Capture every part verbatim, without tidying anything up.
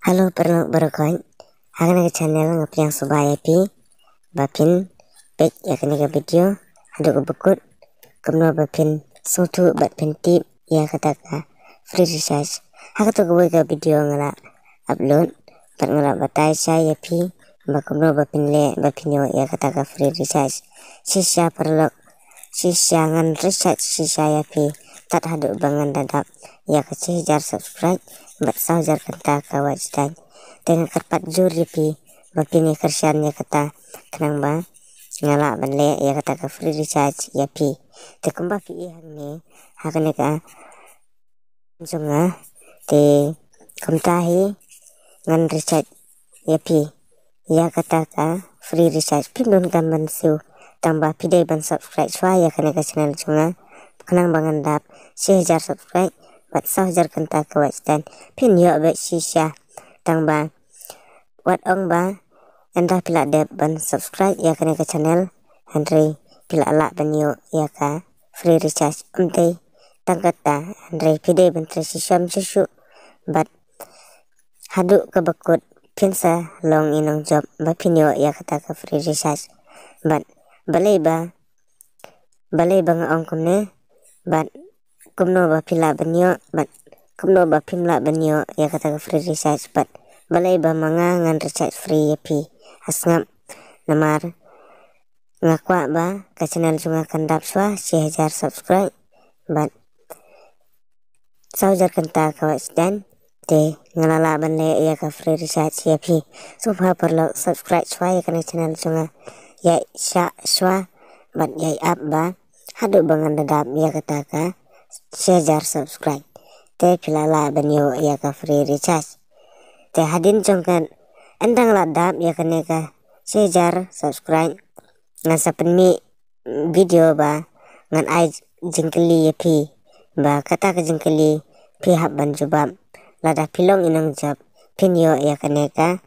Hello paralok baroh khoit. Ha kane ka channel nga pdiang sngewbha ïa phi ba phin peit ïa kane ka video haduh kaba kut, kumno ba phin sngewthuh bad phin tip ïa kata ka free recharge. Ha kato kawei ka video nga la upload bad nga la batai shai ïa phi ba kumno ba phin leh ba phin ïoh ïa kata ka free recharge. Shisha paralok, shisha ngan recharge shisha ïa phi tad haduh ba ngan da dap ïa ka shi hajar subscribe bad saw hajar kynta ka watch time. Te nga kyrpad jur ïa phi ba phin ïa kyrshan ïa kata khnang ba nga lah ban leh ïa kata ka free recharge ïa phi. Te kumba phi i hangne ha kane ka jong nga, te kumta hi ngan recharge ïa phi ïa kata ka free recharge. Phim donkam ban siew, tang ba phi dei ban subscribe shuwa ïa kane ka channel jong nga khnang ba ngan dap shi hajar subscribe bad saw hajar kynta ka watch time. Phin ïoh bad shisha, tang ba wat ong ba ynda phi la dep ban subscribe ïa kane ka channel, hynrei phi la lah ban ïoh ïa ka free recharge. Ym dei tang kata, hynrei phi dei ban trei shisha shisha bad haduh kaba kut phin sa long i nongjop ba phin ïoh ïa kata ka free recharge. Bad balei ba, balei ba nga ong kumne, bad kumno ba phi lah ban ïoh bad kumno ba phim lah ban ïoh ïa kata ka free recharge bad balei ba ma nga ngan recharge free ïa phi. Ha sngap, namar nga kwah ba ka channel jong nga kan dap shuwa shi hajar subscribe bad saw hajar kynta ka watch time. Te nga la lah ban leh ïa ka free recharge ïa phi. Sngewbha paralok subscribe shuwa ïa kane ka channel jong nga. Ïa shah shuwa bad ïa ap ba haduh ba ngan da dap ïa kata ka shi hajar subscribe, te phi la lah ban ïoh ïa ka free recharge. Te hadien jong ka, ynda nga la dap ïa kane ka shi hajar subscribe, ngan sa pynmih video ba ngan ai jingkylli ïa phi, ba kata ka jingkylli phi hap ban jubab. Lada phi long i nongjop, phin ïoh ïa kane ka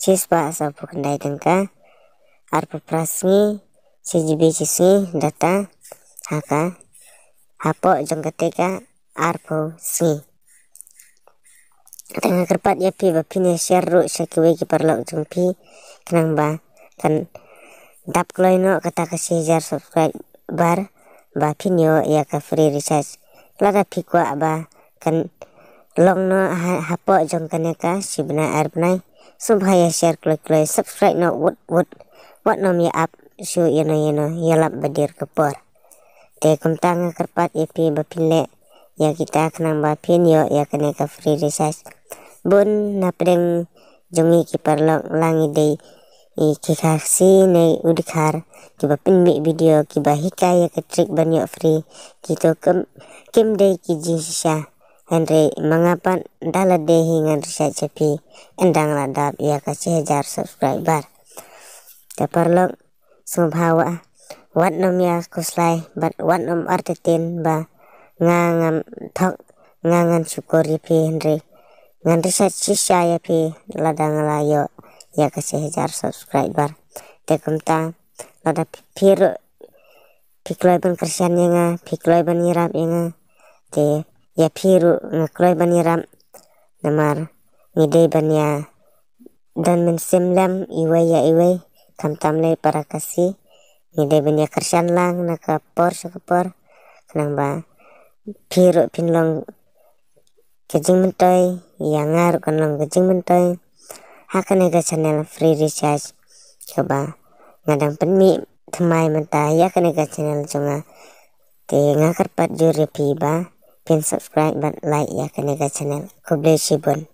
shispah sawphew khyndai tyngka arphew phra sngi, shi GB shi sngi data ha ka, hapoh jong kata ka arphew sngi. Te nga kyrpad ïa phi ba phin ïa share ruh sha kiwei ki paralok jong phi khnang ba kan dap kloi noh kata ka shi hajar subscriber ba phin ïoh ïa ka free recharge. Lada phi kwah ba kan long noh ha, hapoh jong kane ka shi bnai ar bnai, sngewbha ïa share kloi kloi, subscribe noh wut wut. Wat nym ïa ap shuh ïano ïano, ïalap ba dier ka por. Te kumta nga kyrpad ïa phi ba phin leh ïa kita khnang ba phin ïoh ïa kane ka free recharge. Bun na pdeng jong ngi ki paralok, la ngi dei i ki Khasi ne u Dkhar, kiba pynmih video kiba hikai ïa ka trick ban ïoh free, kito kim, kim dei ki jingshisha. Hynrei ma nga pat da lade hi ngan recharge ïa phi ynda nga la dap ïa ka shi hajar subscriber. Te paralok, sngewbha wat nym ïa khuslai bad wat nym artatien ba nga ngam thok, nga ngan shukor ïa phi, hynrei ngan recharge shisha ïa phi lada nga la ïoh ïa ka shi hajar subscriber. Te kumta lada phi ruh phi kloi ban kyrshan ïa nga, phi kloi ban ïarap ïa nga, te ïa phi ruh nga kloi ban ïarap. Namar ngi dei ban ïa don mynsiem lem iwei ïa iwei, khamtam lei para Khasi. Ngi dei ban ïa kyrshan lang na ka por sha ka por khnang ba phi ruh phin long ka jingmyntoi, ïa nga ruh kan long ka jingmyntoi ha kane ka channel free recharge kaba nga dang pynmih thymmai mynta ïa kane ka channel jong nga. Te nga kyrpad jur ïa phi ba phin subscribe bad like ïa kane ka channel. Khublei shibun.